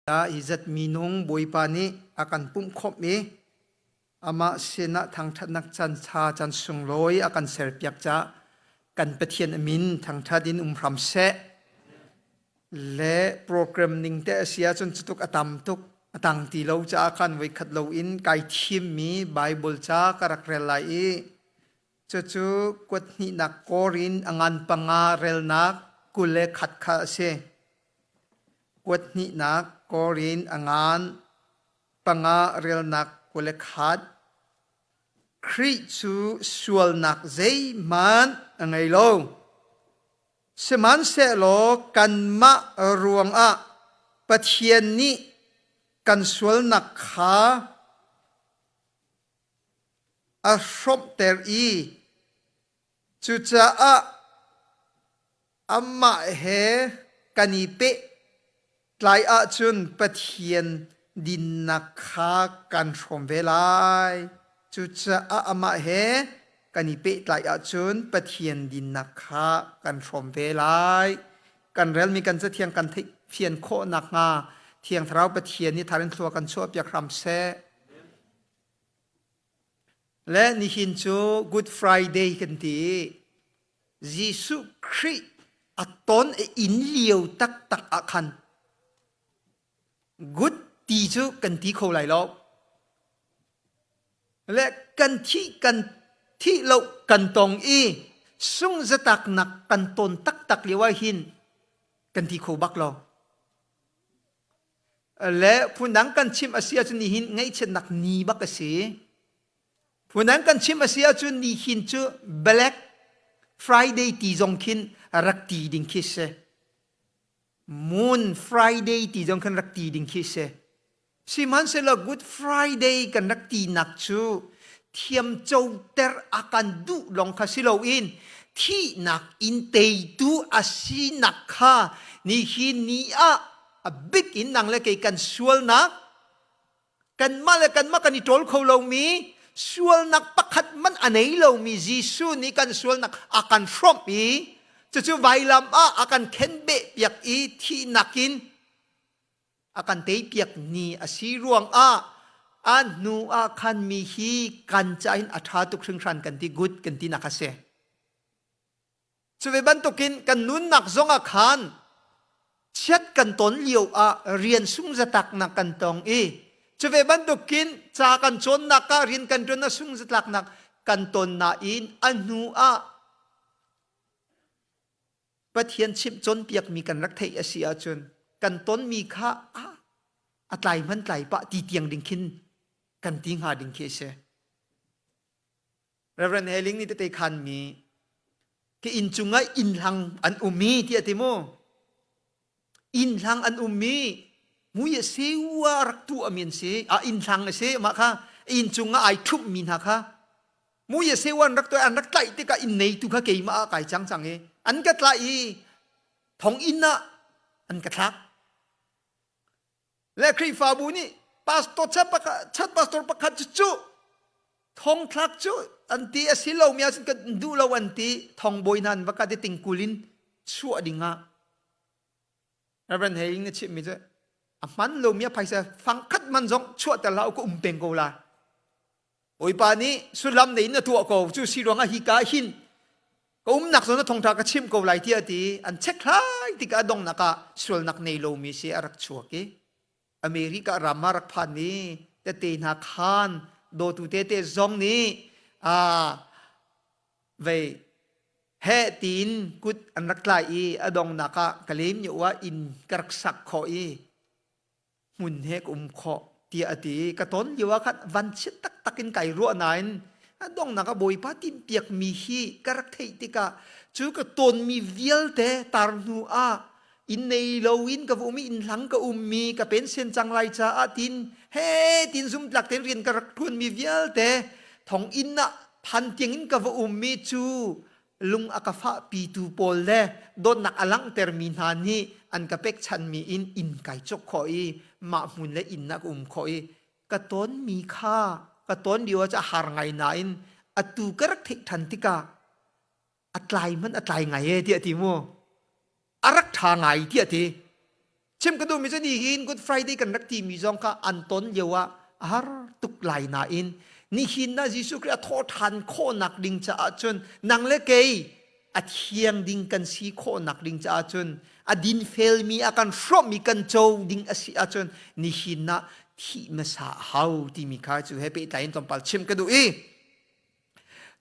Hi zat minung Bawipa nih a kan pumh khawmh i amah sinah thangṭhatnak caan ṭha caan sunglawi a kan serpiak caah kan Pathian a min thangṭhat in um hram seh. Le program ning te a si ahcun cutuk a tam tuk a tang ti lo caah khan voikhat loin kai thimmi Bible ca ka rak rel lai i cucu kuat hnihnak Korin a ngan panga relnak 21 kha a si. Kuat hnihnak Korin a ngan panga relnak 21. Khrih cu sualnak zeihmanh a ngei lo. Sihmanhsehlaw kanmah ruangah Pathian nih kan sualnak kha a hrawmhter i cucaah amah he kan i pehtlai ahcun Pathian dinnak kha kan hrawm ve lai. Cucaah amah he kan i pehtlai ahcun Pathian dinnak kha kan hrawm ve lai. Kan relmi kan cathiang kan theih fian khawh nakhnga Thiang Thlarau Pathian nih thar in thlua kan chuahpiak hram seh. Le nihin cu Good Friday kan ti. Jesuh Khrih a ton a inn lio taktak ah khan good ti cu kan ti kho lai lo. Le kan thih kan thih lo kan tong i sungzataknak kan ton taktak lio ah hin kan ti kho bak lo. Le phundang kan chim a si ahcun nihin ngaihchiatnak ni bak a si. Phundang kan chim a si ahcun nihin cu Black Friday ti zong khin rak ti ding khi si. Moon Friday ti zong khan rak ti ding khi si. Sihmanhsehlaw Good Friday kan rak tinak cu thiamcoter a kan duh lawng kha si loin thihnak in teitu a sinak kha nihin ni ah a bik in nang le kei kan sualnak kanmah le kanmah kan i ṭawl kho lomi sualnak pakhat man a nei lomi Jesuh nih kan sualnak a kan hrawmh i cucu vailam ah a kan khenbeh piak i thihnak in a kan teipiak ni a si ruangah a hnu ah khan mi hi kan ca in a ṭha tuk hringhran kan ti good kan ti nak a si. Cu ve bantukin kan nunnak zongah khan chiat kan ton lio ah rian sungzataknak kan tong i cu ve bantukin ca kan cawnnak ah rian kan ṭuan ah sungzatlaknak kan ton nain a hnu ah Pathian chimh cawnpiakmi kan rak theih a si ahcun kan tonmi kha a tlai hman tlai pah ti tiang ding khin kan ti hnga ding khi a si. Reverend Heling nih tete khanmi ka inn cungah innhlang an ummi ti a ti mu. Innhlang an ummi mui a seua rak tu ami an si. A innhlang a si mah kha inn cungah ai thupmi hna kha mui a seua an rak tu an rak tlaih tikah inn neitu kha keimah ah kai cang cang i an ka tlaih i thong inn ah an ka thlak. Le Khrihfabu nih pastor chat pakhat pastor pakhat cu cu thongthlak cu an ti a si lo mi ahcun kan duh lo an ti thongbawi hna an va kat i tingkul in chuah ding ah Reverend Haying na chimmi cu a hman lomi a phaisa fangkhat man zong chuahter hlah u ka um peng ko lai Bawipa nih sullam nei in a tuah ko cu si ruangah hi ka hin ka umnak zawn a thongtha ka chim ko lai tiah ti an check hlai tikah donghnak ah sualnak nei lomi si a rak chuak i America ram ah rak phan mi tete hna khan dawtu tete zong nih a vei he tiin kut an rak tlai i a dongnak ah ka lem nyo ah inn ka rak sak khawh i hmun he ka um khawh tiah a ti i ka ton lio ah khan vanchiat taktak in kai ruah nain a donghnak ah Bawipa timhpiakmi hi ka rak theih tikah cu ka tonmi vialte tar hnu ah inn nei loin ka va um i inn hlang ka ummi ka pension cang lai caah tin he tin zumtlak tein rian ka rak ṭuanmi vialte thong inn ah phan tiang in ka va ummi cu lung a ka fahpitu pawl le dawtnak a langhtermi hna nih an ka pekchanmi in inn kai cawk khawh i mah hmun le inn ah ka um khawh i ka tonmi kha ka ton lio ah a har ngai nain atu ka rak theih ṭhan tikah a tlai hmanh a tlai ngai e tiah ti mu a rak ṭha ngai tiah ti. Chim ka duhmi cu nihin Good Friday kan rak timi zong kha an ton lio ah a har tuk lai nain nihin ah Jesuh Khrih a thawhṭhan khawhnak ding caah cun nang le kei a thiang ding kan si khawhnak ding caah cun a dinfelmi a kan hrawmmi kan co ding a si ahcun nihin ah thih hmasa a hau timi kha cu he pehtlai in tlawmpal chim ka duh i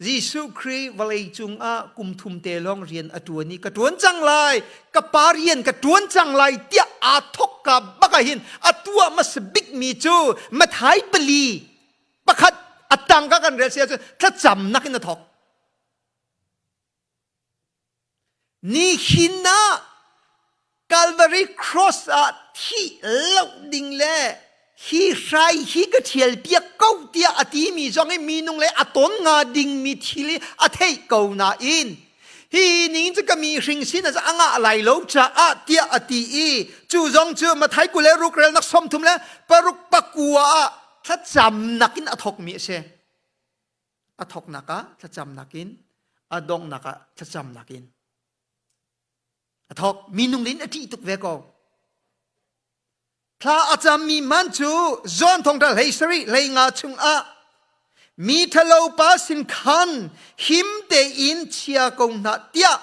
Jesuh Khrih vawlei cungah kum thum te lawng rian a ṭuan i ka ṭuan cang lai, ka pa rian ka ṭuan cang lai tiah aa thawk ka bak ah hin a tuah hmasa bikmi cu Matthai pali pakhat a tang ka kan rel si ahcun thlacamnak in a thawk. Nihin ah Calvary Cross ah thih lo ding le hi hrai hi ka ṭhial piak ko tiah a timi zong hi minung le a ton nga dingmi thil hi a theih ko nain hi ning cu ka mi hring sin ah a ngah lai lo caah tiah a ti i cu zong cu Mathai 26 relnak 36 ah thlacamnak in a thawkmi a si. A thawknak ah thlacamnak in, a donghnak ah thlacamnak in. A thawk. Minung in a ṭih tuk ve ko. Thla a cammi man cu John thongṭha hlei sarih hlei nga chungah mi ṭhalo pa sin khan him tein chia ko hna tiah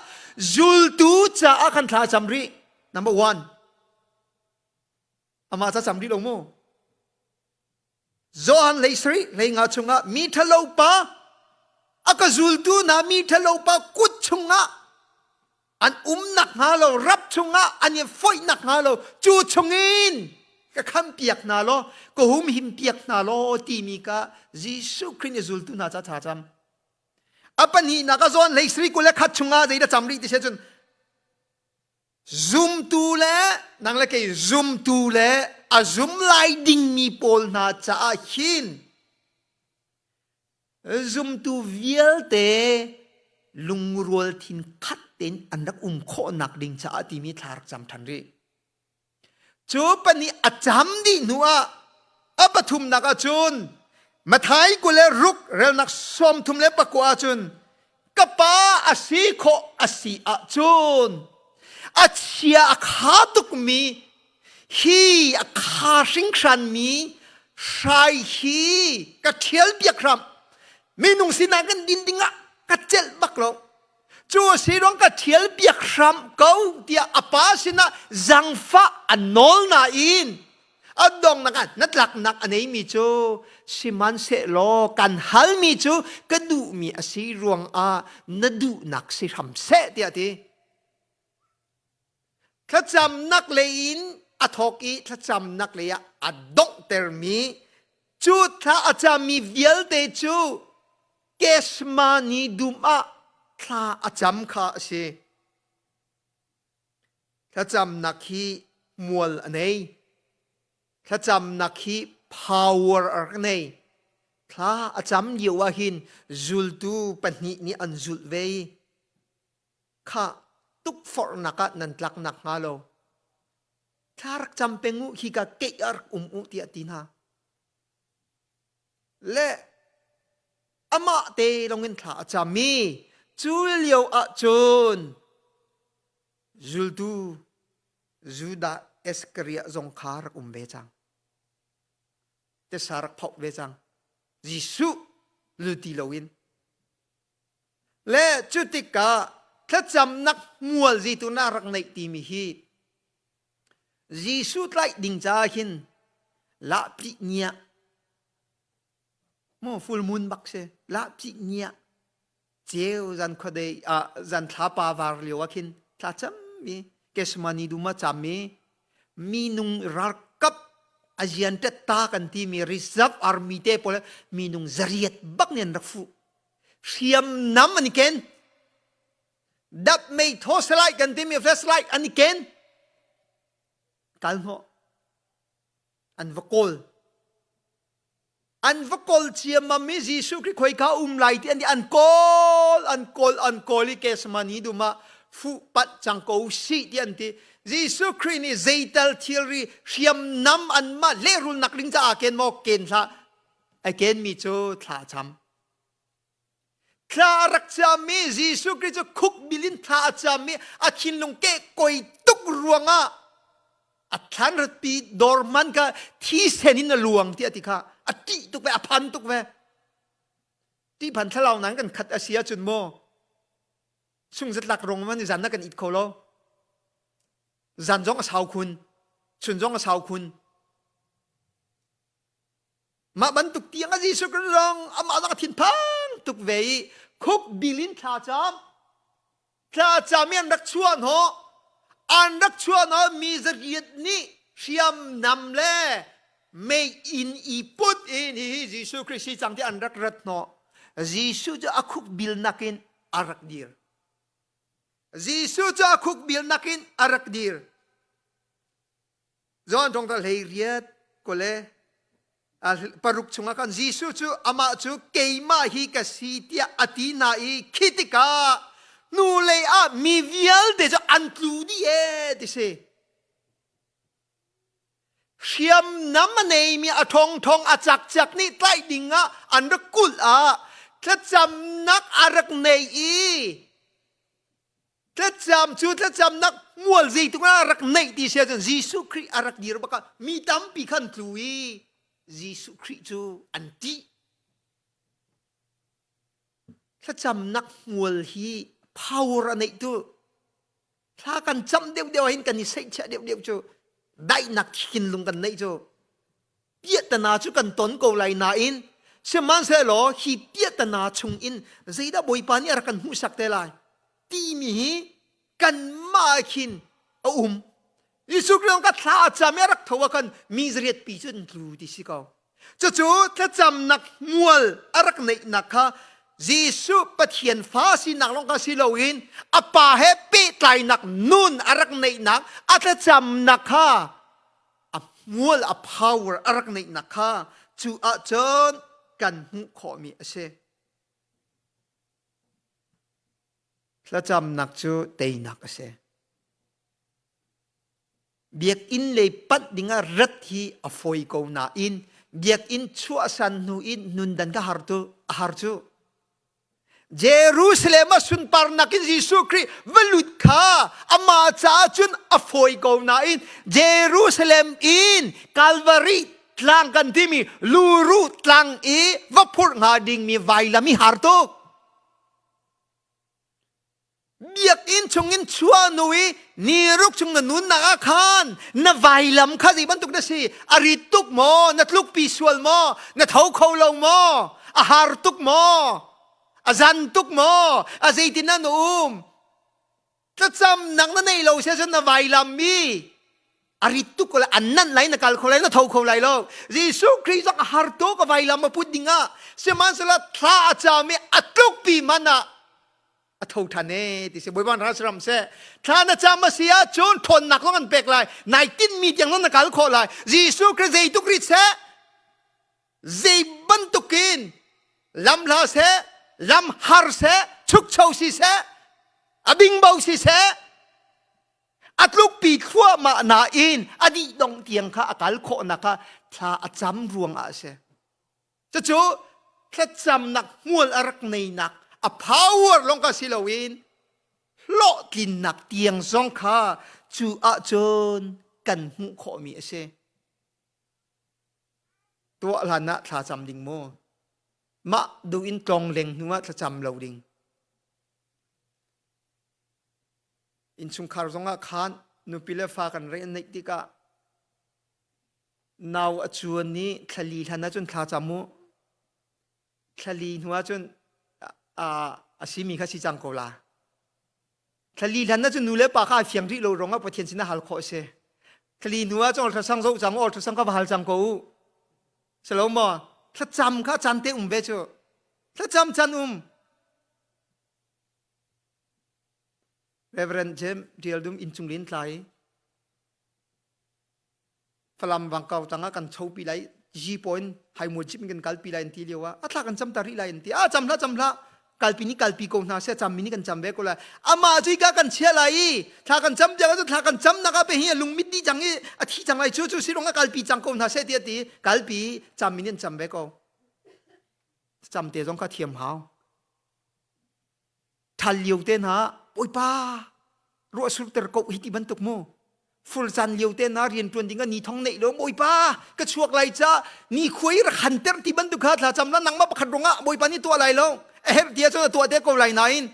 zultu caah khan thla a cam rih. Number one. Amah ca cam rih lo mu. Johan hlei sarih hlei nga chungah mi ṭhalo pa a ka zultu hna mi ṭhalo pa kut chungah an um nakhnga lo rap chungah an i foih nakhnga lo cu chungin ka khampiak hna law ka humhim piak hna law timi ka Jesuh Khrih nih zultu hna ca tha cam a pahnihnak a zawn hlei sarih 21 chungah zeidah cam rih ti si cun Zumtu le nang le kei zumtu le a zum lai dingmi pawl hna caah hin zumtu vialte lungrual thin khat tein an rak um khawhnak ding caah timi thla rak cam ṭhan rih. Cu pahnih a cam dih hnu ah a pathumnak ah cun Mathai 26 relnak 39 ahcun ka pa a si khawh a si ahcun a chia a kha tukmi hi a kha hringhranmi hrai hi ka ṭhial piak hram minung sinah kan din dingah ka celh bak lo Cu a si ruang ka ṭhial piak hram ko tiah a pa sinah zangfah a nawl nain a donghnak ah hnatlaknak a neimi cu sihmanhsehlaw kan halmi cu ka duhmi a si ruangah na duhnak si hram seh tiah a ti. Thlacamnak lei in a thawk i thlacamnak lei ah a donghtermi cu thla a cammi vialte cu Gethsemane dum ah thla a cam kha a si. Thlacamnak hi mual a nei. Thlacamnak hi power a rak nei. Thla a cam lio ah hin zultu pahnih nih an zulh ve i kha tukforhnak ah nan tlak nakhnga lo thla rak cam peng u hika keih ah rak um u tiah ti hna. Le amah te longin thla a cam i cu lio ah cun zultu Judah Iskariot zong kha rak um ve cang. Tesa rak phoh ve cang. Jesuh lu ti loin Le cu tikah thlacamnak hmual zitu na rak neih timi hi Jesuh tlaih ding caah hin lahpih nia mu full moon bak si lahpih nia ceu zan khuadei ah zan thlapa var lio ah khin thla cammi Gethsemane dum ah cammi minung ralkap azian tetta kan timi reserve army te pawl minung zariat bak nih an rak fuh hriamnam an i ken dap mei thaw salai kan timi flashlight an i ken kal hnawh an va kawl an va kawl ciammam i Jesuh Khrih khoika um lai ti an ti an kawl an kawl an kawl i Gethsemane dum ah fuh panh cang ko si ti an ti Jesuh Khrih nih zeital thilri hriamnam anmah lehrulnak ding caah ken maw ken hlah a kenmi cu thla a cham Thla a rak cammi Jesuh Khrih cu khukbil in thla a cammi a thinlung kehkoi tuk ruangah. A thlan ratpi dawr man kha thisen in a luang tiah ti kha a ṭih tuk ve, a phan tuk ve. Ṭihphan thlalau nan kan khat a si ahcun maw sungzatlak rong man zan na kan it kho lo. Zan zong a sau khun, chun zong a sau khun. Mah bantuk tiang a Jesuh Christ zong amah zong a thinphang tuk ve i khuk bil in thla cam. Thla cam i an rak chuah hnawh. An rak chuah hnawh mi zariat nih hriamnam le mei inn i put in hihi Jesuh Christ si cang ti an rak rat hnawh. Jesuh cu a khuk bil nakin a rak dir. Jesuh cu a khuk bil nakin a rak dir. John thongtha hlei riat kole paruk chungah khan Jesuh cu amah cu keimah hi ka si tiah a ti hna i khi tikah hnulei ah mi vialte cu an tlu dih ee ti si. Hriamnam a neimi a ṭhawngṭhawng a cakcak nih tlaih ding ah an rak kulh ah thlacamnak a rak nei i Thlacam cu thlacamnak mual zeitluk a rak neih ti si ahcun Jesuh Khrih a rak dir bak ah mi tampi khan tlu i Jesuh Khrih cu an ṭih. Thlacamnak hmual hi power a neih tu thla kan cam deuhdeuh ahhin kan i seihchiah deuhdeuh cu daihnak thinlung kan neih cu piahtana cu kan ton ko lai nain sihmanhsehlaw hi piahtana chung in zeidah Bawipa nih a rak kan hmuhsak te lai timi hi kanmah khin a um. Jesuh Khrih ka thla a cam i a rak tho ah khan mi zariat pi cu an tlu ti si ko. Cucu thlacamnak hmual a rak neihnak kha Jesuh Pathian fa sinak lawng kha si loin a pa he pehtlainak nun a rak neihnak a thlacamnak kha a hmual a power a rak neihnak kha cu ahcun kan hmuh khawhmi a si. Thlacamnak cu teinak a si. Biakinn lei panh dingah rat hi a fawi ko nain biakinn chuahsan hnu in nundan ka har tu a har cu. Jerusalem ah sunparnak in Jesuh Khrih va lut kha amah caah cun a fawi ko nain Jerusalem in Calvary tlang kan timi luru tlang i va phurh hnga dingmi vailam i har tuk. Biakinn chungin chuah hnu i ni ruk chung na nunnak ah khan na vailam kha zei bantuk na si a rit tuk maw na tlukpi sual maw na tho kho lo maw a har tuk maw a zan tuk maw a zeitin na um thlacamnak na nei lo sia cun na vailam mi a rit tuk ko lai an nan lai na kal kho lai na tho kho lai lo Jesuh Khrih zong a har tuk a vailam a put ding ah sihmanhsehlaw thla a cam i a tlukpi man ah a tho ṭhan e ti si Bawipa ral ram seh thla na cam a si ahcun ṭhawnnak zong an pek lai nai tinhmi tiang zong na kal khawh lai Jesuh Khrih zei tuk rit seh zei bantukin lam hla seh lam har seh chukcho si seh a bingbo si seh a tlukpi thluahmah nain a dih dong tiang kha a kal khawhnak kha thla a cam ruangah a si Cucu thlacamnak hmual a rak neinak a power lawng kha si loin hlawhtlinnak tiang zong kha cu ahcun kan hmuh khawhmi a si. Tuah hlan ah thlacam ding maw? Mah duh in tlong leng hnu ah thlacam lo ding. Innchungkhar zong ah khan nupi le fa kan rei an neih tikah Nau a cuan i thlali hlan ahcun thla cam u. Thlali hnu ahcun a simi kha si cang ko la. Thlali hlan ahcun nu le pa kha a fiang rih lo ruangah Pathian sinah hal khawh a si. Thlali hnu ahcun ultrasang zoh cang u, ultrasang kha va hal cang ko u. Silo maw? Thlacam kha caan te um ve cu. Thlacam caan um. Reverend James Tial Dum innchung lin tlai. Falam vangkau tangah kan chopi lai G point haimua chip in kan kalpi lai an ti lio ah a thla kan cam ta rih lai an ti ah cam hlah cam hlah kalpi nih kalpi ko hna seh cam mi nih kan cam ve ko lai amah cu ka kan chia lai i thla kan cam tiang cu thla kan cam nak ah pe hi lungmit dih cang i a thi cang lai cu cu si rong a kalpi cang ko hna seh ti a ti kalpi cam mi nih an cam ve ko cam te zong kha thiam hau Ṭhal lio te hna Bawipa ruah surter ko hi ti bantuk mu. Fur caan lio te na rian ṭuan ding ah ni thong neih lo Bawipa ka chuak lai ca ni khuai rak hanter ti bantuk kha thla cam la nangmah pakhat rungah Bawipa nih tuah lai lo a herh ti ahcun a tuah te ko lai nain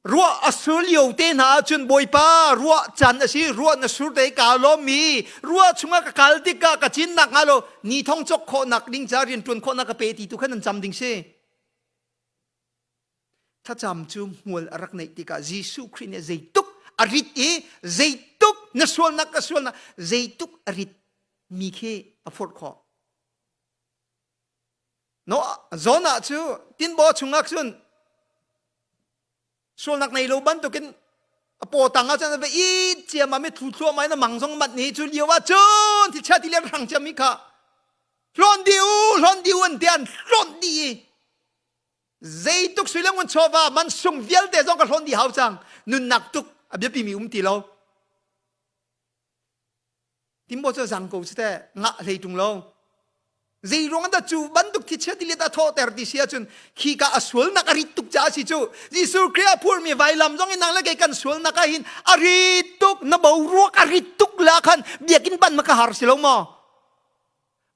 ruah a sur lio te hna ahcun Bawipa ruah caan a si ruah na sur te ka lawm mi ruah chungah ka kal tikah ka cin nak hnga lo ni thong cok khawhnak ding ca rian ṭuan khawhnak ka pe ti tu khan an cam ding si. Thlacam cu hmual a rak neih tikah Jesuh Khrih nih zeituk a rit i zeituk na sualnak ka sualnak zeituk a rit mi khi a phorh khawh. No, Jonah cu tinbaw chungah cun sualnak nei lo bantukin a paw tang ah cun a va it ciammam i thlu thluahmah in a mang zong manh ni cu lio ah cun thichia ti le hrang ciam mi kha hlawn dih u hlawn dih u an ti an hlawnh dih i Zeituk sui le ngun chawva mansung vialte zong ka hlawn dih hau cang. Nunnak tuk a biapi mi um ti lo. Timbo cu zang ko cu te ngah hlei tung lo. Zei ruang dah cu bantuk thichia tilet a thawhter ti si ahcun khi ka a sualnak a rit tuk caah si cu Jesuh Khrih a phurmi vailam zong in nang le kei kan sualnak ah hin a rit tuk na boruak a rit tuk la khan biakinn pan ma ka har si lo maw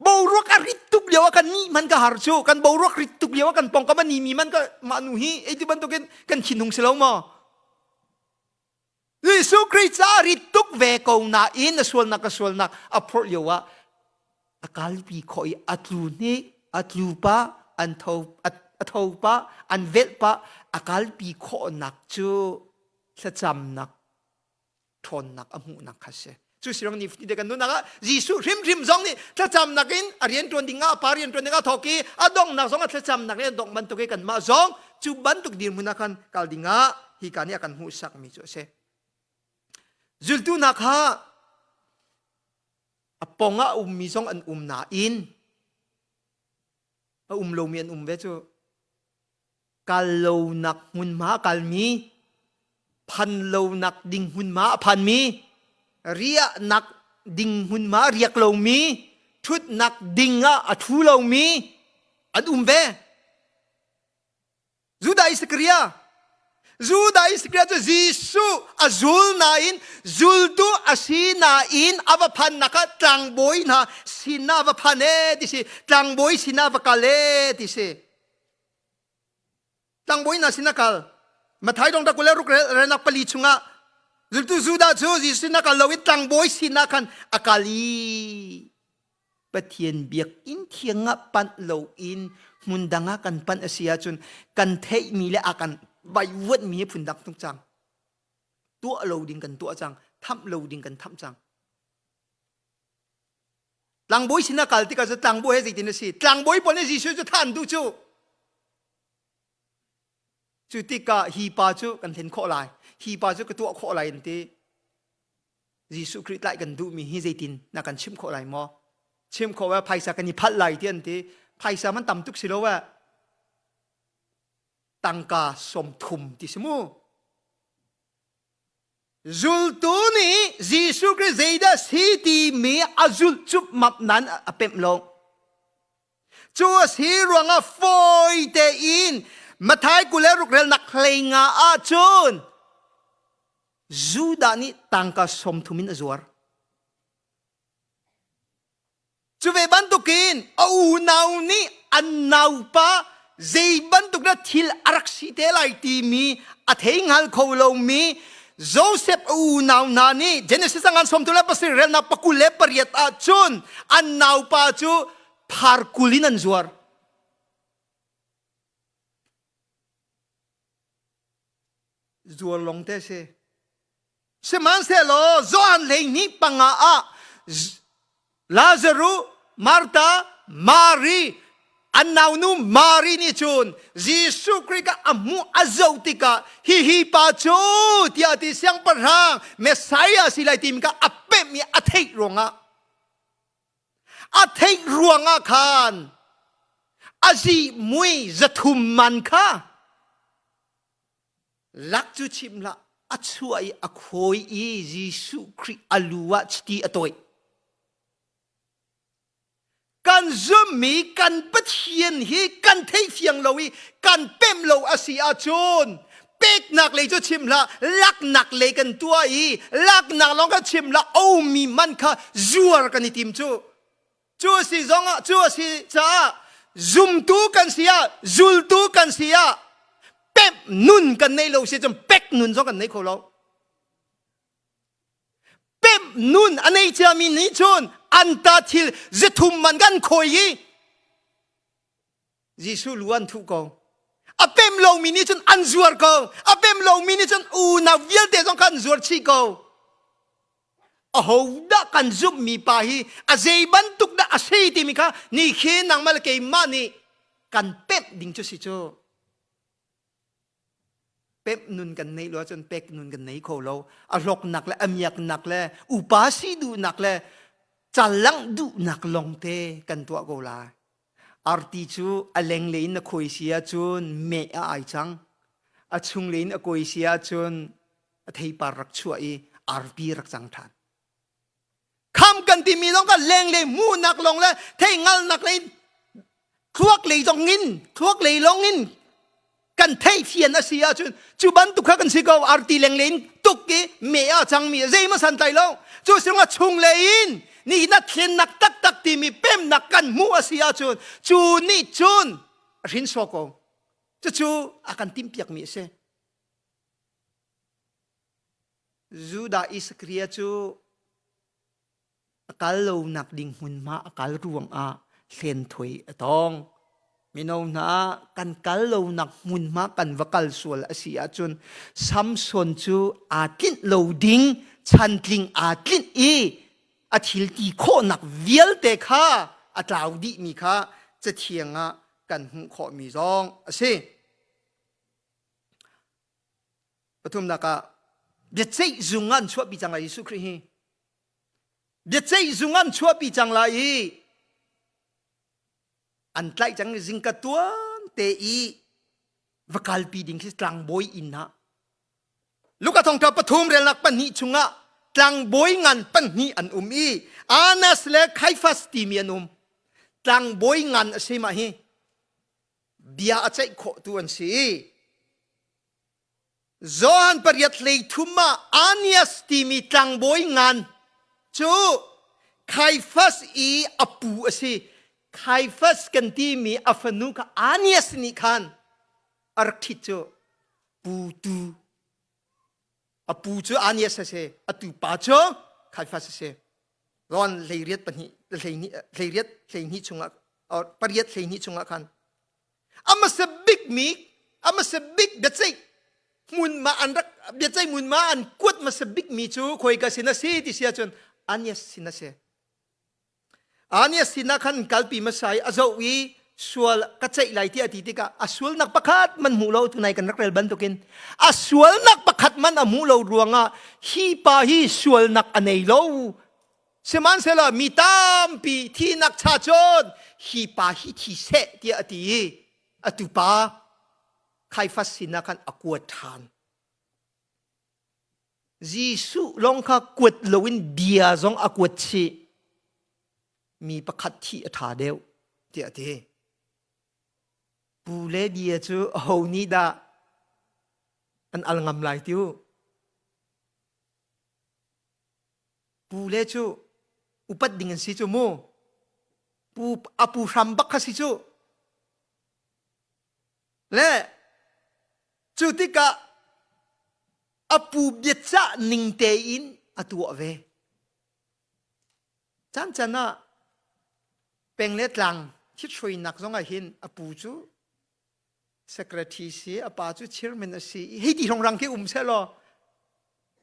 Boruak a rit tuk lio ah kan nih man ka har cu kan boruak rit tuk lio ah kan pongkam a ni mi man ka mah nu hi ei ti bantukin kan thinhung si lo maw? Jesuh Khrih ca rit tuk ve ko nain a sualnak a sualnak a phorh lio ah a kalpi khawh i a tlu hnik a tlu pa an tho a tho pa an velh pa a kalpi khawhnak cu thlacamnak ṭhawnnak a hmuhnak kha si. Cu sirang ni fate kan nunnak ah Jesuh hrimhrim zong nih thlacamnak in a rian ṭuan ding ah a pa rian ṭuan ding ah thawk i a donghnak zong a thlacamnak in a dongh bantuk i kanmah zong cu bantuk dirhmun ah khan kal ding ah hika nih a kan hmuhsakmi cu a si. Zultu hna kha a pong ah a ummi zong an um nain a um lomi an um ve cu kal lonak hmunhma a kalmi phan lonak ding hmunhma a phanmi riahnak ding hmunhma a riak lomi ṭhutnak ding ah a ṭhu lomi an um ve Judah Iskariot Judah Iskariot cu Jesuh a zul nain zultu a si nain a va phannak ah tlangbawi hna sinah a va phan ee ti si tlangbawi sinah a va kal ee ti si Tlangbawi hna sin a kal. Matthai dong kul le ruk renak pali chungah zultu Judah cu Jesuh sin a kal lo i tlangbawi sinah khan a kal i Pathian biakinn thiang ah panh loin hmun dang ah kan panh a si ahcun kan theihmi le a kan vaivuanhmi hi phundang tuk cang. Tuah lo ding kan tuah cang, thamh lo ding kan thamh cang. Tlangbawi sin a kal tikah cu tlangbawi he zeitin a si? Tlangbawi pawl nih Jesuh cu thah an duh cu. Cu tikah hi pa cu kan hlen khawh lai, hi pa cu ka tuah khawh lai an ti. Jesuh Khrih tlaih kan duhmi hi zeitin na kan chimh khawh lai maw? Chimh khawh wa phaisa kan i phalh lai ti an ti. Phaisa man tam tuk si lo wa. Tangka 30 ti si mu. Zultu nih Jesuh Khrih zeidah si timi a zulh cupmap nan a pemh lo. Cu a si ruangah fawi tein Matthai 26 relnak 15 ahcun Judah nih tangka 30 in a zuar. Cu ve bantukin a unau nih an naupa zei bantuk dah thil a rak si te lai timi a thei hngal kho lomi Joseph a unau hna nih Genesis a ngan 37 relnak 28 ah cun an naupa cu pharkul in an zuar. Zuar long te si. Sihmanhsehlaw Johan 12 panga ah Lazaruh, Martha, Mary, an naunu Mary nih cun Jesuh Khrih kha a hmuh a zoh tikah hihi pa cu tiah ti siangpahrang Messiah si lai timi kha a pemh i a theih ruangah a theih ruangah khan a zihmui 300 man kha Lak cu chim hlah, a chuah i a khawi i Jesuh Khrih a lu ah chiti a tawih. Kan zummi kan Pathian hi kan theifiang lo i kan pemh lo a si ahcun Peknak lei cu chim hlah, laknak lei kan tuah i laknak lawng kha chim hlah, omi man kha zuar kan i tim cu. Cu a si zongah, cu a si caah zumtu kan si ah, zultu kan si ah, pemh nun kan nei lo si cun pek nun zong kan nei kho lo. Pemh nun a nei ciami nih cun an ta thil zithum man kan khawi i Jesuh lu an thuh ko. A pem lomi nih cun an zuar ko. A pem lomi nih cun unau vialte zong kha an zuar chih ko. Aho dah kan zumhmi pa hi a zei bantuk dah a si timi kha ni khi nangmah le keimah nih kan pemh ding cu si cu. Pemh nun kan neih lo ahcun pek nun kan nei kho lo. A hlawknak le a miaknak le upa si duhnak le callangh duhnak lawngte kan tuah ko lai. Arti cu a lenglei in na khuai si ahcun meh a ai cang. A chunglei in a kuai si ahcun a theipar rak chuah i arpi rak cang ṭhan. Kham kan timi zong kha lenglei hmuhnak lawng le theihngalnak lei thluak lei zong in thluak lei lawng in kan theihfian a si ahcun cu bantuk kha kan si ko arti lenglei in tuk i me ah cangmi zeimaw santlai lo cu singah chunglei in ni na thlennak taktak timi pemnak kan hmuh a si ahcun cu nih cun a hrin sawk ko cucu a kan timhpiakmi a si Judah Iskria cu a kal lonak ding hmunhma a kal ruangah hlenthawi a tong. Mino hna kan kal lonak hmunhma kan va kal sual a si ahcun Samson cu aa tlinh lo ding chantling aa tlinh i a thil ti khawhnak vialte kha a tlau dihmi kha cathiang ah kan hmuh khawhmi zong a si. Pathumnak ah biaceih zung ah an chuahpi cang lai Jesuh Khrih hi. Biaceih zung ah an chuahpi cang lai i an tlaih cang zingka tuan te i va kalpi ding khi tlangbawi inn ah Luka thawngṭha pathum relnak pahnih chungah tlangbawi ngan pahnih an um i Annas le Kaiafas timi an um. Tlangbawi ngan a si mah hi. Bia a ceih khawhtu an si. Johan pariat hlei thum ah Anias timi tlangbawi ngan cu Kaiafas i a pu a si. Kaiafas kan timi a fanu kha Anias nih khan a rak ṭhit cu pu tu a pu cu Anias a si a tupa cu Kaiafas a si. Ron hleiriat pahnih hleiriat hleihnih chungah pariat hleihnih chungah khan a hmasa bikmi a hmasa bik biaceih hmunhma an rak biaceih hmunhma an kuat hmasa bikmi cu khoika sin a si ti si ahcun Anias sin a si. Anias sinah khan kalpi hmasa i a zoh i sual ka ceih lai tiah a ti tikah a sualnak pakhat man hmuh lo tunai kan rak rel bantukin a sualnak pakhat man a hmuh lo ruangah hi pa hi sualnak a nei lo Sihmanhsehlaw mi tampi thihnak cha cun hi pa hi thi seh tiah a ti i a tupa Khaifas sinah khan a kuat ṭhan. Jesuh lawng kha kuat loin bia zong a kuat chih. Mi pakhat thih a ṭha deuh tiah a ti. Pu le bia cu aho nih dah an al ngam lai ti u? Pu le cu upat ding an si cu mu. Pu a pu hram bak kha si cu. Le cu tikah a pu biacah ning tein a tuah ve. Caan caan ah peng le tlang thithruainak zong ah hin a pu cu secretary si a pa cu chairman a si i hei ti hrongrang khi um seh law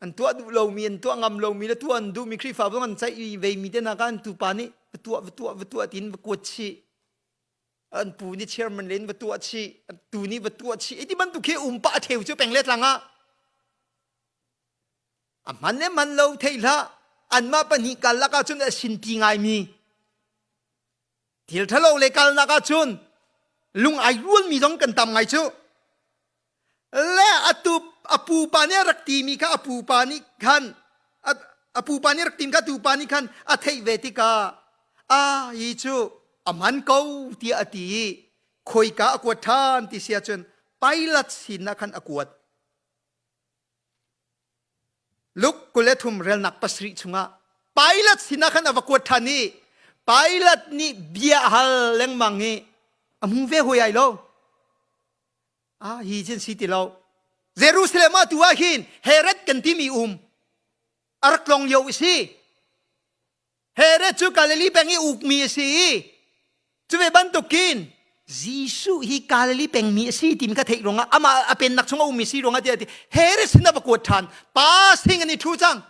an tuah duh lomi an tuah ngam lomi le tuah an duhmi Khrihfa zong an ceih ve mi te hna kha an tupa nih va tuah va tuah va tuah tiin va kuat chih an pu nih chairman len va tuah chih tu nih va tuah chih ti bantuk khi um pah theu cu peng le tlang ah a hman le man lo thei hlah anmah pahnih karlak ah cun a sinpi ngaimi Thil ṭhalo le kalnak ahcun lung ai rualmi zong kan tam ngai cu. Le atu a pupa nih a rak timi kha a pupa nih khan a pupa nih rak tim kha tupa nih khan a theih ve tikah a hi cu a man ko tiah a ti i khoika a kuat ṭhan ti si ahcun Pilate sinah khan a kuat. Luke 23 relnak pasarih chungah Pilate sinah khan a va kuat ṭhan i Pilate nih bia a hal lengmang i a hmu ve hoi ai lo. Ah hi cun si ti lo. Jerusalem ah tu ah hin Herod kan timi um a rak tlong lio a si. Herod cu Galilee peng i ukmi a si i cu ve bantukin Jesuh hi Galilee pengmi a si timi kha theih ruangah amah a pennak chung a ummi si ruangah tiah a ti. Herod sin a va kuat ṭhan. Pa sing an i ṭhu cang.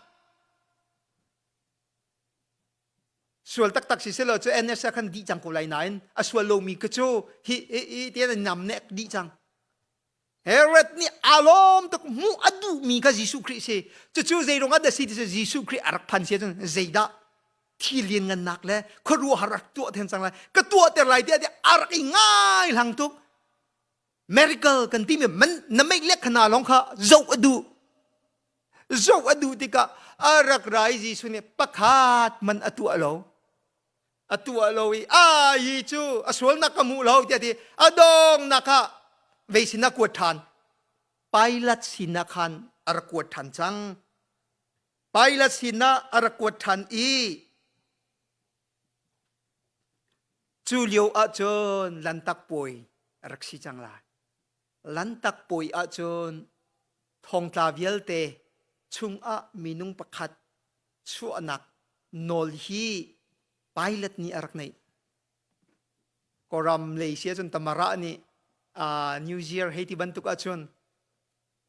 Sual taktak si selaw cu NSA khan dih cang ko lai nain a sual lomi ka cu hi hi hi tian an nam nek dih cang. Herod nih aa lawm tuk hmuh a duhmi kha Jesuh Khrih si. Cucu zei ruangah dah si ti cu Jesuh Khrih a rak phan si ahcun zeidah thil lianngannak le khuaruahhar rak tuah then cang lai ka tuahter lai tiah a rak i ngai hlang tuk. Miracle kan timi man na meih le khana lawng kha zoh a duh. Zoh a duh tikah a rak ra i Jesuh nih pakhat man a tuah lo. A tuah lo i a hi cu a sualnak ka hmuh lo tiah ti a dongnak ah vei sinah kuat ṭhan. Pilate sinah khan a rak kuat ṭhan cang. Pilate sinah a rak kuat ṭhan i cu lio ahcun lantak puai a rak si cang lai. Lantak puai ahcun thongtla vialte chungah minung pakhat chuahnak nawl hi Pilate nih a rak neih. Kawlram lei si ahcun Tamara nih uh, New Year hei ti bantuk ahcun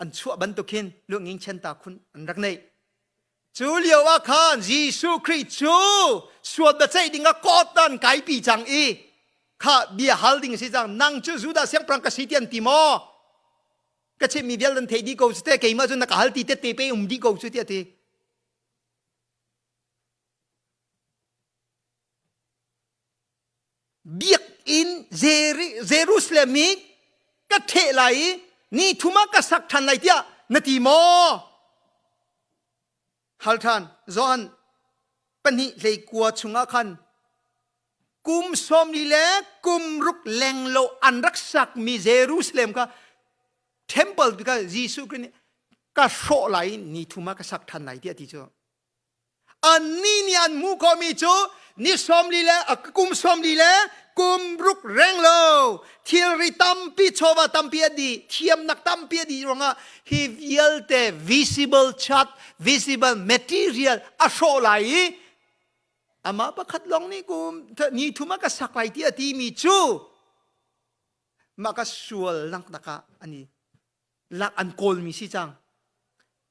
an chuah bantuk hin luanging chenta khun an rak neih. Cu lio ah khan Jesuh Khrih cu sual biaceih ding ah kawt an kaipi cang i kha bia hal ding si cang nang cu Judah siangpahrang ka si ti an ti maw? Ka chimmi vial nan theih dih ko cu te keimah cu na ka hal ti te te pe um dih ko cu tiah ti. Biakinn Jerusalem i ka ṭheh lai i ni thum ah ka sak ṭhan lai tiah na ti maw? Hal ṭhan. Johan pahnih hleikua chungah khan kum sawmli le kum ruk lenglo an rak sakmi Jerusalem kha temple kha Jesuh Khrih nih ka hrawh lai i ni thum ah ka sak ṭhan lai tiah a ti cu. Annih nih an hmuh khawhmi cu ni 40 le kum 40 le kum ruk reng lo thilri tampi chawva tampi a dih thiamnak tampi a dih ruangah hi vialte visible chart visible material a hrawh lai i amah pakhat lawng nih kum ni thum ah ka sak lai ti a timi cu mah ka sual nak ah ani lak an kawlmi si cang.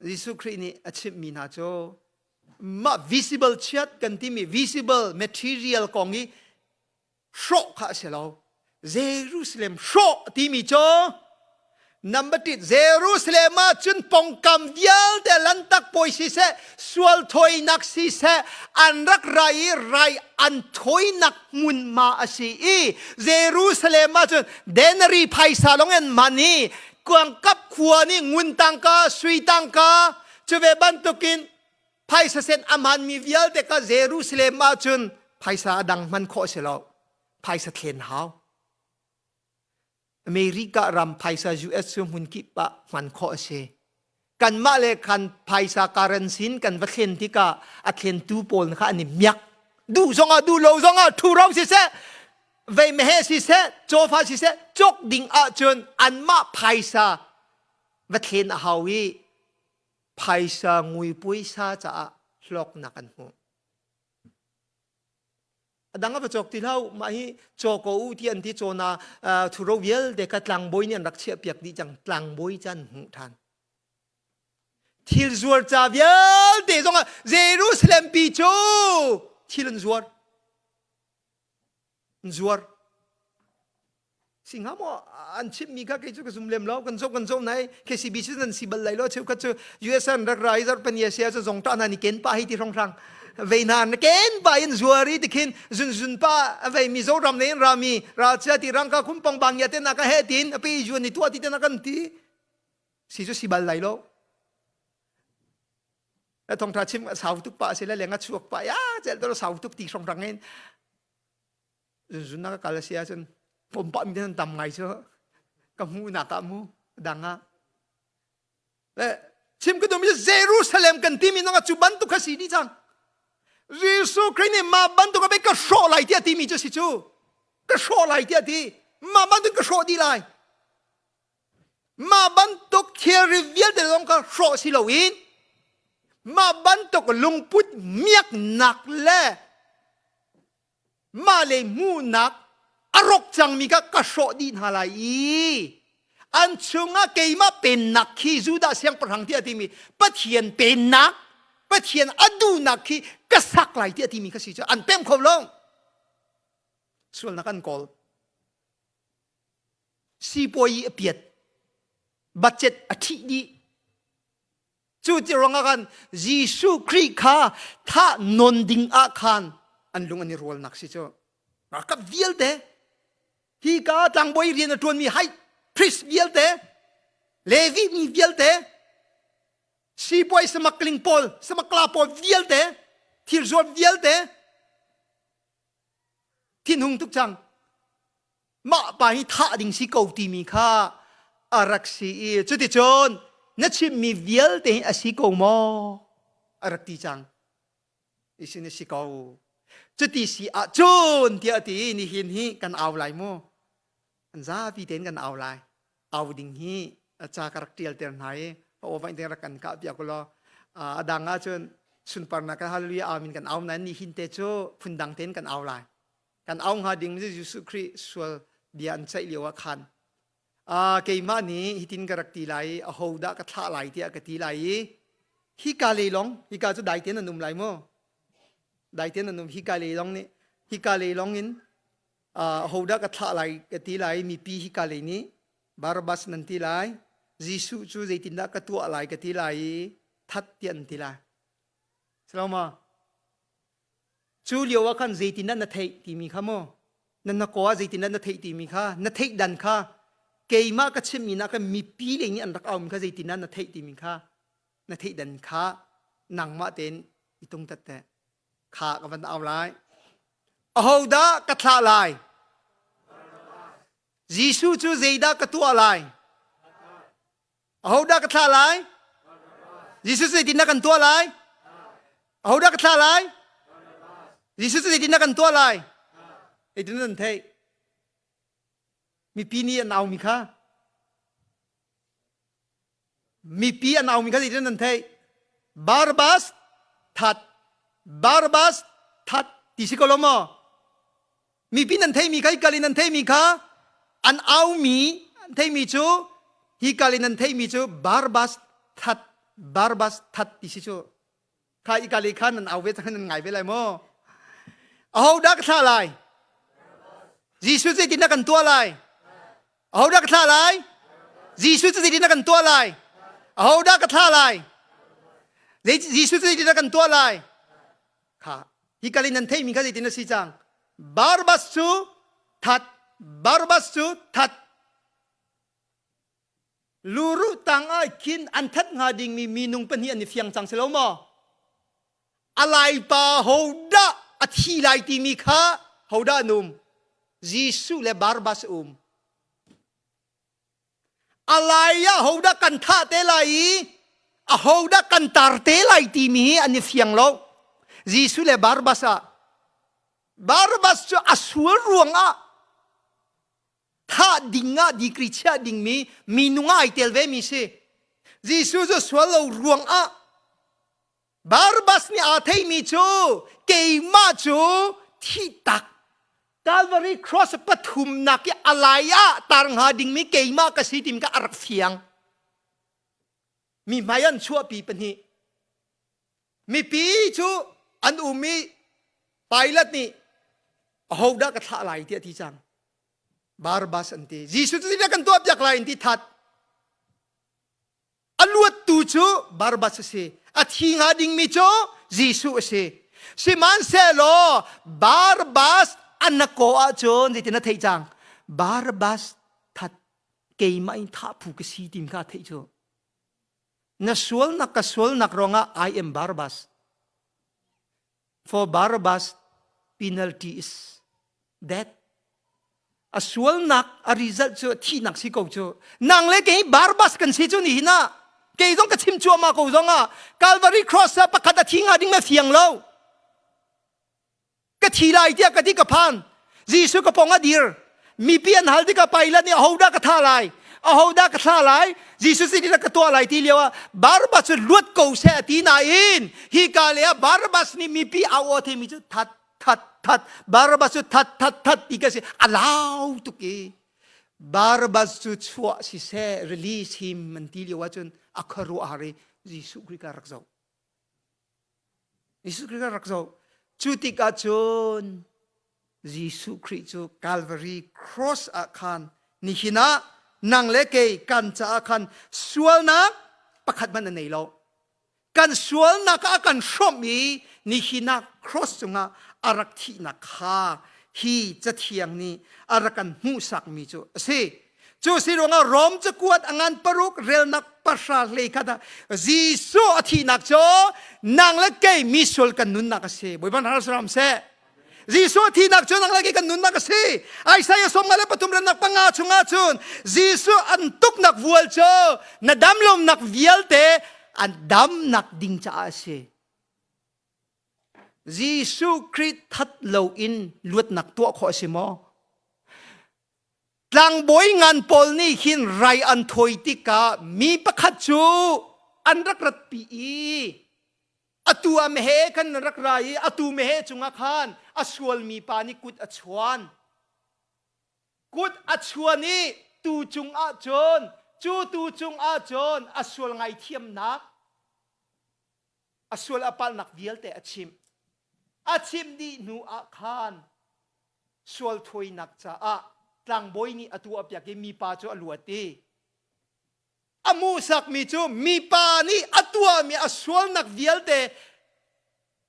Jesuh Khrih nih a chimhmi hna cu mah visible chiat kan timi visible material kong i hrawh kha a si lo. Jerusalem hrawh timi cu number tit Jerusalem ah cun pongkam vialte lantak pawi siseh sual thawinak siseh an rak ra i rai an thawinak hmunhma a si i Jerusalem ah cun denari phaisa lawng in man i kuangkap khua nih ngun tangka sui tangka cu ve bantukin phaisa sen a hmanmi vialte kha Jerusalem ah cun phaisa a dang hman khawh si lo phaisa thlen hau America ram phaisa US cu hmun kip ah hman khawh a si. Kanmah le kan phaisa currency in kan va thlen tikah a thlentu pawl kha an i miak. Duh zongah duh lo zongah ṭhuro siseh, vei meheh siseh, cawfa siseh, cawk ding ahcun anmah phaisa va thlen a hau i phaisa ngui puaisa caah hlawknak an hmuh. A dang a va cawk ti hlah mah hi caw ko u ti an ti caw na thuro vialte kha tlangbawi nih an rak chiah piak dih cang tlangbawi can hmuh ṭhan thil zuar ca vialte zongah Jerusalem pi cu thil an zuar an zuar Si hnga maw an chimmi kha kei cu ka zum lem lo kan zoh kan zoh nai KCB cu nan si bal lai lo cheukhat cu US an rak ra i zarhpani a si ahcun zongṭah hna nih ken pa hi ti hranghrang vei hna na ken pa in zuar i tikhin zun zun pa a vei Mizoram le in rami ralcia ti rangka khumpong bang ya te na ka he tin a pe zuan ni tuah ti te na kan ti si cu si bal lai lo thongtha chim sau tuk pa si le lenga chuak pa ya cel to sau tuk ti hranghrang in zunzun na ka kal a si ahcun pawmpah mi nan tam ngai cu ka hmuhnak ah mu dang ah le Chim ka duhmi cu Jerusalem kan timi zong cu bantuk kha si dih cang. Jesuh Khrih nih mah bantuk a ka hrawh lai tiah timi cu si cu. Ka hrawh lai tiah ti. Mah bantuk ka hrawh dih lai. Mah bantuk thilri vialte zong kha hrawh si loin mah bantuk lungput miaknak le mah le hmuhnak a rawk cangmi kha ka hrawh dih hna lai i an chungah keimah pennak khi Judah siangpahrang tiah timi Pathian pennak Pathian a duhnak khi ka sak lai tiah timi kha si cu an pem kho lo. Sualnak an kawl. Sipuai a piat. Budget a ṭhih dih. Cu ti ruangah khan Jesuh Khrih kha thah nawn ding ah khan an lung an i rualnak si cu. Ralkap vialte hi ka tlangbawi rian a ṭuanmi high priest vialte Levi mi vialte sipuai samakling pawl samakla pawl vialte thirzuat vialte thinhung tuk cang. Mah pa hi thah ding si ko timi kha a rak si i cuticun na chimmi vialte hi a si ko maw? A rak ti cang. Isin a si ko. Cuti si ahcun tiah a ti i nihin hi kan au lai mu. An zapi tein kan au lai. Au ding hi ca ka rak ṭialter hna i aw vain te rak kan kah piak ulaw a dang ahcun sunparnak kan hallelujah amen kan au nain nihin te cu phundang tein kan au lai. Kan au hnga ding cu Jesuh Khrih sual bia an ceih lio ah khan keimah nih hitin ka rak ti lai i aho dah ka thlah lai tiah ka ti lai i hika lei lawng hika cu dai tein an um lai mu dai tein an um hika lei lawng nih hika lei lawng in aho dah ka thlah lai ka ti lai mipi hika lei nih Barabbas nan ti lai Jesuh cu zeitindah ka tuah lai ka ti lai i that tiah an ti lai Saloma Cu lio ah khan zeitindah na theih timi kha maw na na kaw ah zeitindah na theih timi kha na theih dan kha keimah ka chimmi nak khan mipi lei nih an rak aumi kha zeitindah na theih timi kha na theih dan kha nangmah tein i tung tat te kha ka van au lai. Ahodah ka thlah lai? Jesuh cu zeidah ka tuah lai? Ahodah ka thlah lai? Jesuh zeitindah kan tuah lai? Ahodah ka thlah lai? Jesuh zeitindah kan tuah lai? Zeitindah nan theih? Mipi nih an aumi kha mipi an aumi kha zeitindah nan theih? Barabbas that Barabbas that ti si ko lo maw? Mipi nan theimi kha hikal in nan theimi kha an aumi an theimi cu hikal in nan theimi cu Barabbas that Barabbas that ti si cu kha ikal i khan nan au ve cang nan ngai ve lai maw? Aho dah ka thlah lai? Jesuh zeitin dah kan tuah lai? Aho dah ka thlah lai? Jesuh cu zeitin dah kan tuah lai? Aho dah ka thlah lai? Jesuh cu zeitin dah kan tuah lai? Kha hi kal in nan theihmi kha zeitin a si cang? Barabbas cu that, Barabbas cu that. Luruh tang ah khin an that hnga dingmi minung pahnih an i fiang cang si lo maw? A laipa hodah a thi lai timi kha hodah an um? Jesuh le Barabbas um. A lai ah hodah kan thah te lai i ahodah kan tar te lai timi hi an i fiang lo. Jesuh le Barabbas ah Barabbas cu a sual ruangah thah ding ah dikri chiah dingmi minung ah ai tel ve mi si. Jesuh cu sual lo ruangah Barabbas nih aa theimi cu keimah cu thihtak Calvary cross pathumnak i a lai ah tar hnga dingmi keimah ka si timi kha a rak fiang. Mi hmai an chuahpi pahnih. Mipi cu an um i Pilate nih ahodah ka thlah lai tiah ti cang. Barabbas an ti. Jesuh cu zeidah kan tuah piak lai an ti that. A luattu cu Barabbas a si. A thi hnga dingmi cu Jesuh a si. Sihmanhsehlaw Barabbas an na kaw ahcun zeitin na theih cang? Barabbas that keimah in thah phu ka si tim kha theih cu. Na sualnak ka sualnak ruangah I am Barabbas. For Barabbas penalty is death. A sualnak a result cu thihnak si ko cu. Nang le kei Barabbas kan si cu ni hin ah. Kei zong ka chim cuahmah ko zong ah Calvary cross ah pakhat a thi hnga ding na fiang lo. Ka thi lai tiah ka ti ka phan. Jesuh ka pong a dir. Mipi an hal tikah Pilate nih ahodah ka tha lai? Ahodah ka thla lai? Jesuh sin ka tuah lai ti lio ah Barabbas cu luat ko seh a ti nain hi ka le ah Barabbas nih mipi au aw theimi cu that that that Barabbas cu that that that ti ka si a lau tuk i Barabbas cu chuah siseh release him an ti lio ahcun a khuaruah har i Jesuh Khrih ka rak zoh. Jesuh Khrih ka rak zoh. Cu tikah cun Jesuh Khrih cu Calvary cross ah khan nihin ah nang le kei kan caah khan sualnak pakhat hmanh a nei lo. Kan sualnak ah a kan hrawmh i nihin ah cross cungah a rak thihnak kha hi cathiang nih a rak kan hmuhsakmi cu a si. Cu si ruangah Rom cakuat a ngan paruk relnak pahra hlei khat ah Jesuh a thihnak cu nang le kei misual kan nunnak a si. Bawipa hna ram seh. Jesuh thihnak cu nang le kei kan nunnak a si. Isaiah 53 rennak panga chungah cun Jesuh an tuknak vual cu na damlonak vialte an damnak ding caah a si. Jesuh Khrih that loin luatnak tuah khawh a si maw? Tlangbawi ngan pawl nih hin rai an thawi tikah mi pakhat cu an rak ratpi i atu a meheh khan an rak ra i atu meheh cungah khan a sualmi pa nih kut a chuan. Kut a chuan i tu cungah cun cu tu cungah cun a sual ngaithiamnak a sual a palhnak vialte a chimh. A chimh dih hnu ah khan sual thawinak caah tlangbawi nih a tuahpiak i mipa cu a luat i a hmuhsakmi cu mipa nih a tuahmi a sualnak vialte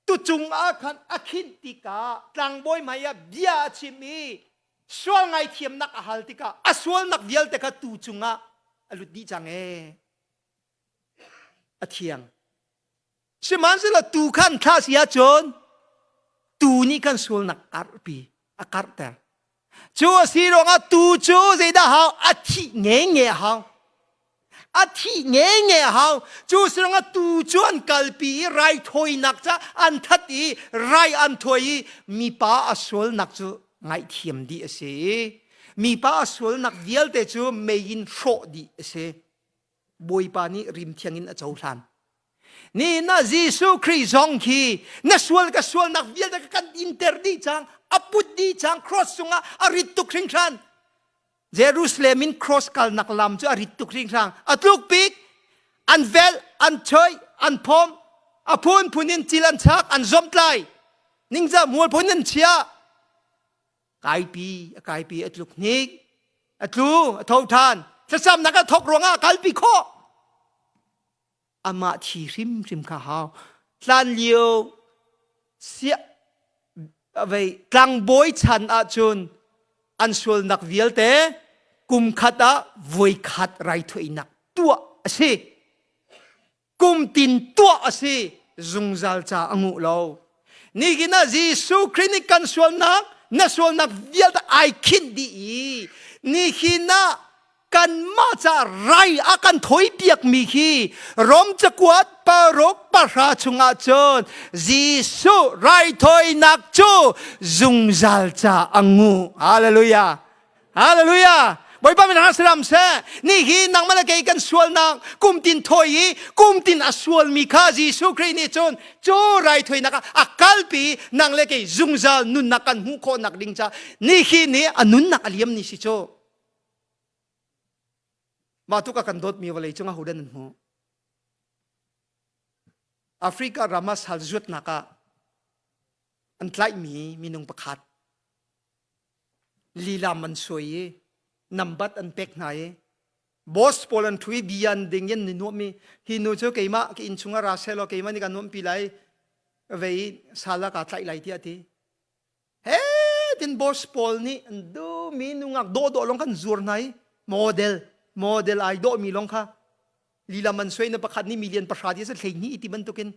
tucung ah khan a khinh tikah tlangbawi hmai ah bia a chim i sual ngaithiamnak a hal tikah a sualnak vialte kha tu cungah a lut dih cang ee a thiang Sihmanhsehlaw tuu khan thlah si ahcun tuu nih khan sualnak karhpi a karhter. Cu a si ruangah tuu cu zeidah hau? A thih ngenge a hau. A thih ngenge a hau. Cu si ruangah tuu cu an kalpi i raithawinak ca an that i rai an thawi i mipa a sualnak cu ngaihthiam dih a si i mipa a sualnak vialte cu mei in hrawh dih a si. Bawipa nih rim thiang in a cohlan. Nihin ah Jesuh Khrih zong khi na sual ka sualnak vialte ka kan inter dih cang, a put dih cang, cross cungah a rit tuk hringhran. Jerusalem in cross kalnak lam cu a rit tuk hringhran. A tluk bik, an velh, an choi, an phom, a phunphun in cil an chak, an zomtlai. Ningzah mual phun an chia. Kaipi, a kaipi a tluk hnik, a tlu, a tho ṭhan. Thlacamnak a thawk ruangah a kalpi khawh. Amah thi hrimhrim kha hau. Tlan lio siah vei tlangbawi chan ahcun an sualnak vialte kum khat ah voi khat raithuainak tuah a si. Kumtin tuah a si zungzal ca a nguh lo. Nihin ah Jesuh Khrih nih kan sualnak na sualnak vialte ai khinh dih i nihin ah kanmah ca rai a kan thawipiakmi hi Rom cakuat paruk pahra chungah cun Jesuh raithawinak cu zungzal ca a ngu. Hallelujah. Hallelujah. Bawipa min hna salam seh. Ni hi nangmah le kei kan sualnak kumtin thawi i kumtin a sualmi kha Jesuh Khrih nih cun cu raithawinak ah a kalpi nang le kei zungzal nunnak kan hmuh khawhnak ding ca ni hi nih a nunnak a liam ni si cu. Mah tuk a kan dawtmi vawlei cung ahodah nan hmuh? Africa ram ah sal zuatnak ah an tlaihmi minung pakhat lilam an suai i nambat an pek hna i boss pawl an ṭhu i bia an ding in ni nuammi hi nu cu keimah ka inn chungah ra seh law keimah nih ka nuamhpi lai vei sal ah kaa tlaih lai tiah a ti. He tin boss pawl nih an duhmi nungak dawhdawh lawng kan zuar hna i model model ai dawhmi lawng kha lila man suai na pakhat nih million pahra ti a 12 ti bantukin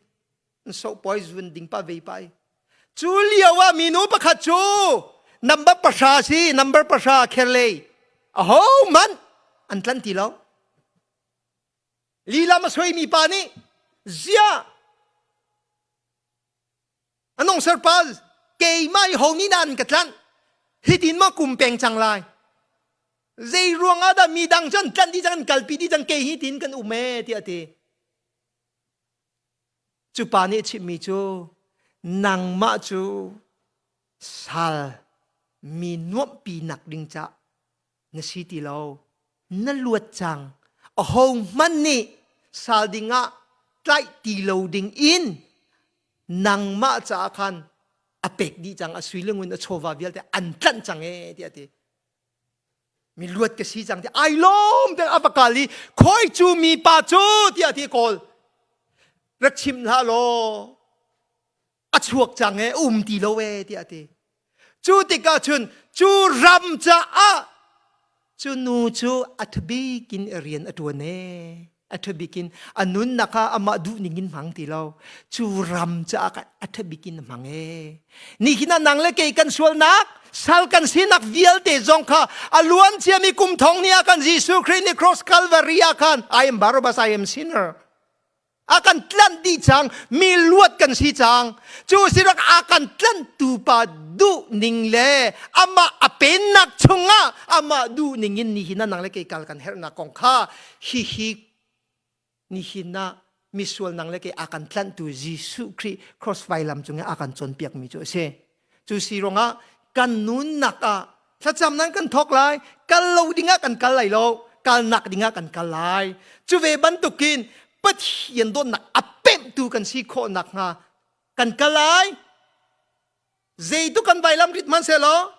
an so poi zun ding pa vei pa cu lio ah minu pakhat cu number pahra si number pahra kherlei aho man an tlan ti lo. Lilam a suaimi pa nih ziah anong serpa keimah i ho nih dah an ka tlanh hitin maw kum peng cang lai zei ruang ah dah mi dang cun tlanh dih cang an kalpi dih cang kei hi tin kan um e tiah a ti cu pa nih a chimhmi cu nangmah cu sal mi nuamhpi nak ding ca na si ti lo na luat cang aho hmanh nih sal ding ah tlaih ti lo ding in nangmah caah khan a pek dih cang a sui le ngun a chawva vialte an tlanh cang e tiah a ti mi luat ka si cang ti ai lawm te a va kal i khoi cu mi pa cu tiah ti kawl rak chim hlah law a chuak cang e um ti lo e tiah a ti cu tikah cun cu ram caah cu nu cu a thabik in rian a ṭuan e a ṭhabik in a nunnak kha amah duh ning in hmang ti lo cu ram caah khan a ṭhabik in a hmang e nihin ah nang le kei kan sualnak sal kan sinak vialte zong kha a luan ciami kum thong ni ah khan Jesuh Khrih nih cross Calvary ah khan I am Barabbas I am sinner a kan tlanh dih cang mi luat kan si cang cu sirak a kan tlanhtu pa duh ning le amah a pennak chungah amah duh ning in nihin ah nang le kei kal kan herhnak kong kha hihi nihin ah misual nang le kei a kan tlanhtu Jesuh Khrih cross vailam cung i a kan cawnpiak mi cu a si cu si ruangah kan nunnak ah thlacam nan kan thawk lai kal lo dingah kan kal lai lo kalnak dingah kan kal lai cu ve bantukin Pathian dawtnak a pemhtu kan si khawh nakhnga kan kal lai zeitu kan vailam rit hmanhsehlaw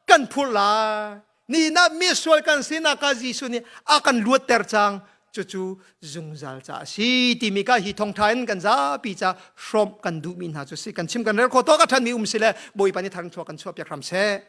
kan phur lai ni na misual kan sinak ah Jesuh nih a kan luatter cang cucu zungzal ca a si timi ka hi thongtha in kan zapi ca hrawmh kan duhmi hna cu si kan chim kan rel kho to ka ṭhanmi um si le Bawipa nih thar chuah kan chuah piak hram seh.